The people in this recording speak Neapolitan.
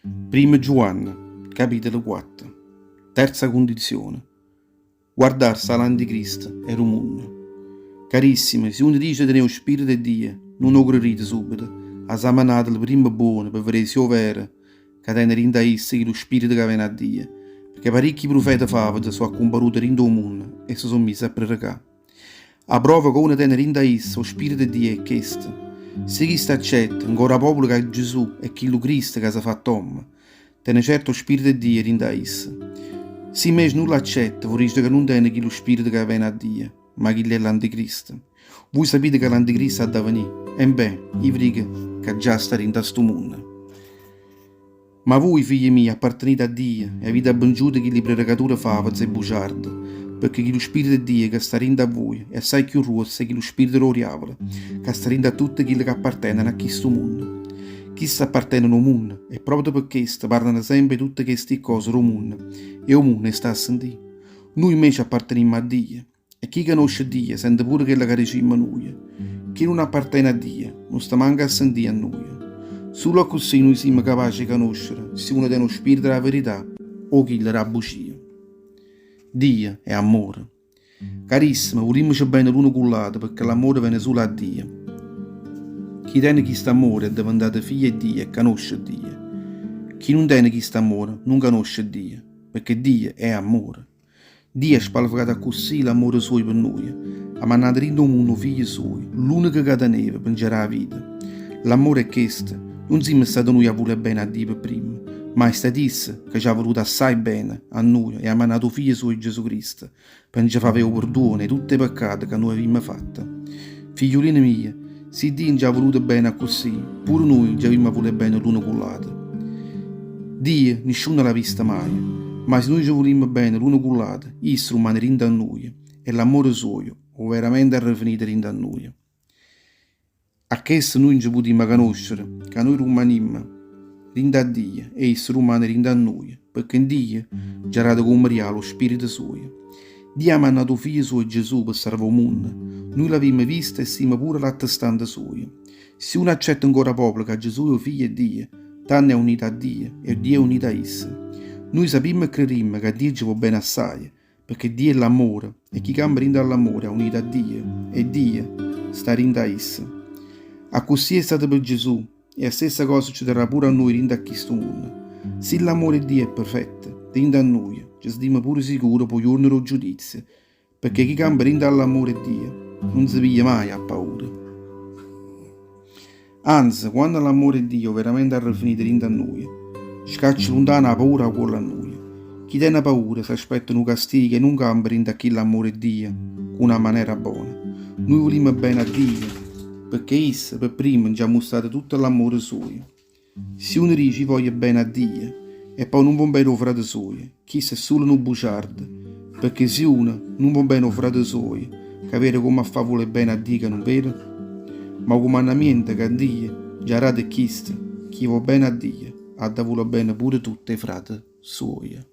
Primmo Giuanne, capitolo quatto. Terza cundizione. Guardarse 'a l'Anticristo e d' 'o munno. Carissime, si uno dice 'e tené 'o Spirito 'e Dio, nun 'o crerite subito, esaminatelo primma buono pe vedé si è overo ca tene dint' a isso chillu Spirito ca vene 'a Dio, pecché paricchi prufete faveze so' accumparute dint' 'o munno e se so' mise a prerecà. A prova ca uno tene dint' a isso 'o Spirito 'e Dio è chesta, si chisto accetta ancora popolo ca Gesù è chillu Cristo ca s'è fatto ommo, Tene certo 'o Spirito 'e Dio dint' 'a isso. Si invece nun l'accetta, vo dicere ca nun tene chillu Spirito ca vene 'a Dio, ma chillo 'e l'Anticristo. Vui sapite ca l'Anticristo ha da venì, embè, io ve dico ca già sta dint' 'a stu munno. Ma vui, figli miei, appartenite a Dio e avite abbenciuto chilli prerecature faveze e buciarde, pecché chillu Spirito 'e Dio ca sta dint' 'a vui è assaje cchiù gruosso 'e chillu spirito d' 'o diavolo ca sta dint' 'a tutte chille ca apparteneno a chistu munno. Chiste apparteneno 'o munno e proprio pe chesto parlano sempe 'e tutte chesti ccose d' 'o munno e 'o munno 'e sta a sentì. Nuje invece appartenimmo a Dio e chi canosce Dio sente pure chello ca dicimmo nuje. Chi nun appartene a Dio nun sta manco a sentì a nuje. Sulo accussì nuje simmo capace 'e canoscere si uno tene 'o spirito d' 'a verità o chillo d' 'a bucia. Dio è ammore. Carissime, vulimmoce bene l'uno cu ll'ato pecché l'ammore vene sulo 'a Dio. Chi tene chist'ammore è diventato figlio 'e Dio e canosce Dio. Chi nun tene chist'ammore nun canosce Dio, pecché Dio è ammore. Dio ha spalvecato accussì l'ammore suojo pe nuje, ha mannato dint' 'o munno 'o Figlio suojo, l'unico ca teneva, pe nce dà 'a vita. L'ammore è chesto, nun simmo state nuje a vulè bene a Dio pe primma, ma è stato isso ca ce ha voluto assai bene a nuje e ha mannato 'o Figlio suojo Gesù Cristo pe nce fa avè 'o perduono 'e tutt' 'e peccate ca nuje avimmo fatto. Figliuline mie, si Dio nce ha voluto bene accussì, pure nuje nce avimmo a vulè bene l'uno cu ll'ato. Dio nisciuno l'ha visto maje, ma si nuje ce vulimmo bene l'uno cu ll'ato, isso rummane dinto a nuje e l'ammore suojo overamente ha finito dinto a nuje. A chesto nuje nce putimmo canoscere, ca nuje rummanimmo dint' a Dio e isso rummane dint' a nuje, pecché Dio nce ha dato comme rialo 'o Spirito suojo. Dio ha mannato 'o Figlio suojo Gesù pe sarvà 'o munno. Nuje l'avimmo visto e simmo pure l'attestante suoje. Si uno accetta ancora popolo ca Gesù è 'o Figlio 'e Dio, tanno è aunito a Dio e Dio è aunito a isso. Nuje sapimmo e crerimmo ca Dio nce vò bene assaje, Pecché Dio è l'ammore e chi campa dint' 'a ll'ammore è aunito a Dio e Dio sta dint' 'a isso. Accussì è stato pe Gesù e 'a stessa cosa succederà pure a nuje dint' 'a chistu munno. Si l'ammore 'e Dio è perfetto dint' 'a nuje, ce sentimmo pure sicure p' 'o juorno d' 'o giudizio, pecché chi campa dint' 'a ll'ammore 'e Dio nun se piglia maje 'a paura. Anze, quanno l'ammore 'e Dio overamente ha finito dint' 'a nuje, scaccia luntano 'a paura 'a cuollo a nuje. Chi tene paura s'aspetta nu castigo e nun campa dint' 'a chill'ammore 'e Dio cu na manera bona. Nuje vulimmo bene a Dio, pecché isso, pe primmo, nce ha mustrato tutto l'ammore suojo. Si uno dice io voglio bene a Dio e po' nun vo' bene 'o frate suojo, chisto è sulo nu buciardo, pecché si uno nun vo' bene 'o frate suojo, ca vede comme 'a fa a vulè bene a Dio ca nun vede? Ma 'o cumannamiento ca Dio nce ha dato è chisto, chi vo' bene a Dio ha da vulè bene pure tutt' 'e frate suoje.